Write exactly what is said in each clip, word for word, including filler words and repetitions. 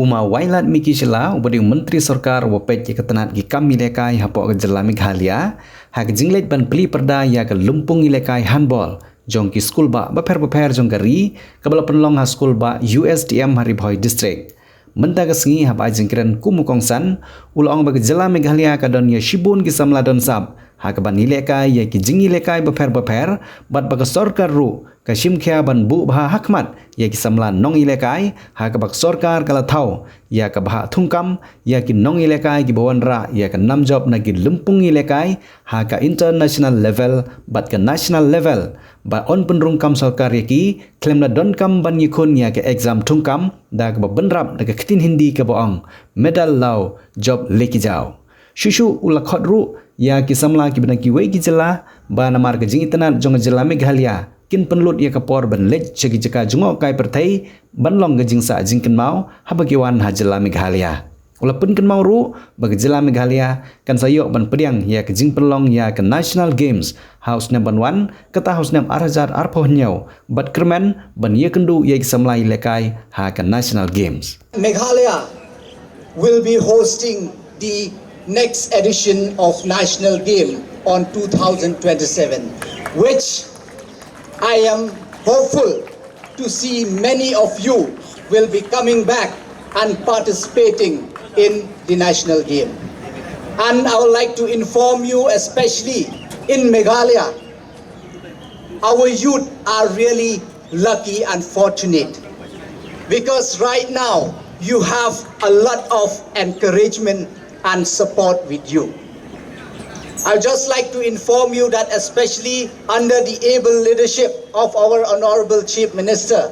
U Ma Wailadmiki Shylla, uba dei u Myntri Sorkar uba peit ïa ka tnat ki kam ïalehkai hapoh ka jylla Meghalaya, ha ka jingleit ban plie pyrda ïa ka lympung ïalehkai handball jong ki skul bah bapher bapher jong ka ri, kaba la pynlong ha skul bah U S T M ha Ri Bhoi District. Mynta ka sngi haba ai jingkren kum u kongsan, u la ong ba ka jylla Meghalaya ka don ïa shibun ki samla don sap ha kaban ïalehkai ïa ki jingïalehkai bapher bapher, bad ba ka sorkar ruh ka shim khia ban buh bha ha khmat ïa ki samla nongïalehkai, ha kaba ka sorkar ka la thaw ïa ka bhah thungkam ïa ki nongïalehkai kiba wanrah ïa ka nam jop na ki lympung ïalehkai ha ka international level bad ka national level, ba yn pynrung kam sorkar ïa ki khlem da donkam ban ïakhun ïa ka exam thungkam, da kaba bynrap da ka ktien Hindi kaba ong, medal law, job leki jao. Shuh shuh u la khot ruh ïa ki samla kiba na kiwei ki jylla, ba namar ka jingitynnad jong ka jylla Meghalaya, kin pynlut ïa ka por ban leit sha ki jaka jngohkai pyrthei ban long ka jingsah jingkynmaw haba ki wan ha jylla Meghalaya. U la pynkynmaw ruh ba ka jylla Meghalaya kan sa ïoh ban pdiang ïa ka jingpynlong ïa ka National Games ha u snem ban wan, kata ha u snem ar hajar arphew hynñiew, bad kyrmen ban ïakynduh ïa ki samla ïalehkai ha ka National Games. Meghalaya will be hosting the next edition of National Game on two thousand twenty-seven, which I am hopeful to see many of you will be coming back and participating in the National Game. And I would like to inform you, especially in Meghalaya, our youth are really lucky and fortunate, because right now you have a lot of encouragement and support with you. I'd just like to inform you that, especially under the able leadership of our Honorable Chief Minister,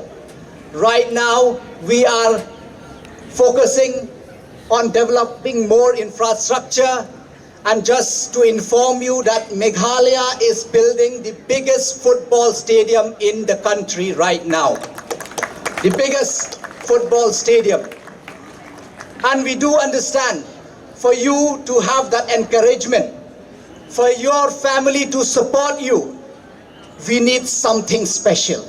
right now we are focusing on developing more infrastructure. And just to inform you that Meghalaya is building the biggest football stadium in the country right now. The biggest football stadium. And we do understand, for you to have that encouragement, for your family to support you, we need something special.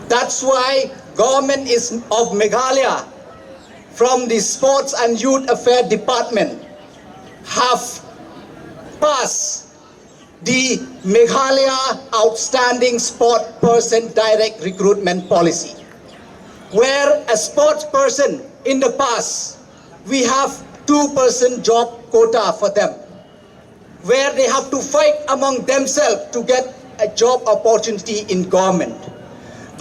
That's why Government is, of Meghalaya, from the Sports and Youth Affairs Department, have passed the Meghalaya Outstanding Sport Person Direct Recruitment Policy, where a sports person in the past, we have two-person job quota for them, where they have to fight among themselves to get a job opportunity in government.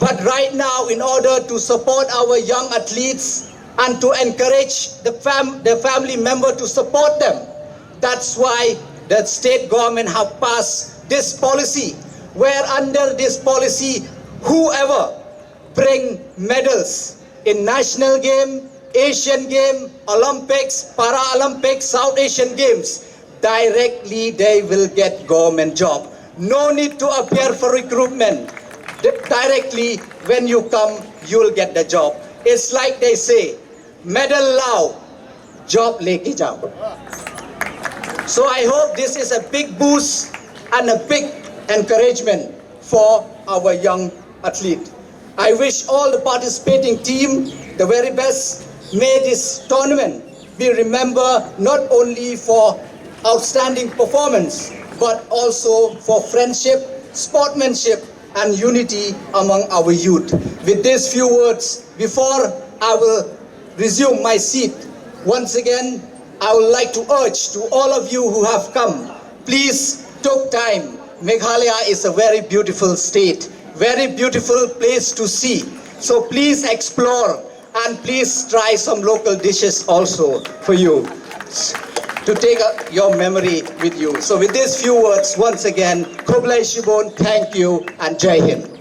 But right now, in order to support our young athletes and to encourage the fam-, the family member to support them, that's why the state government have passed this policy, where under this policy, whoever bring medals in National Game, Asian Game, Olympics, Paralympics, South Asian Games, directly they will get government job. No need to appear for recruitment. Di-, directly when you come, you'll get the job. It's like they say, medal lao, job leki jao. So I hope this is a big boost and a big encouragement for our young athlete. I wish all the participating team the very best. May this tournament be remembered not only for outstanding performance, but also for friendship, sportsmanship, and unity among our youth. With these few words, before I will resume my seat, once again, I would like to urge to all of you who have come, please took time. Meghalaya is a very beautiful state, very beautiful place to see. So please explore and please try some local dishes also for you to take uh, your memory with you. So with these few words, once again, Khublei Shibun, thank you, and Jai Hind.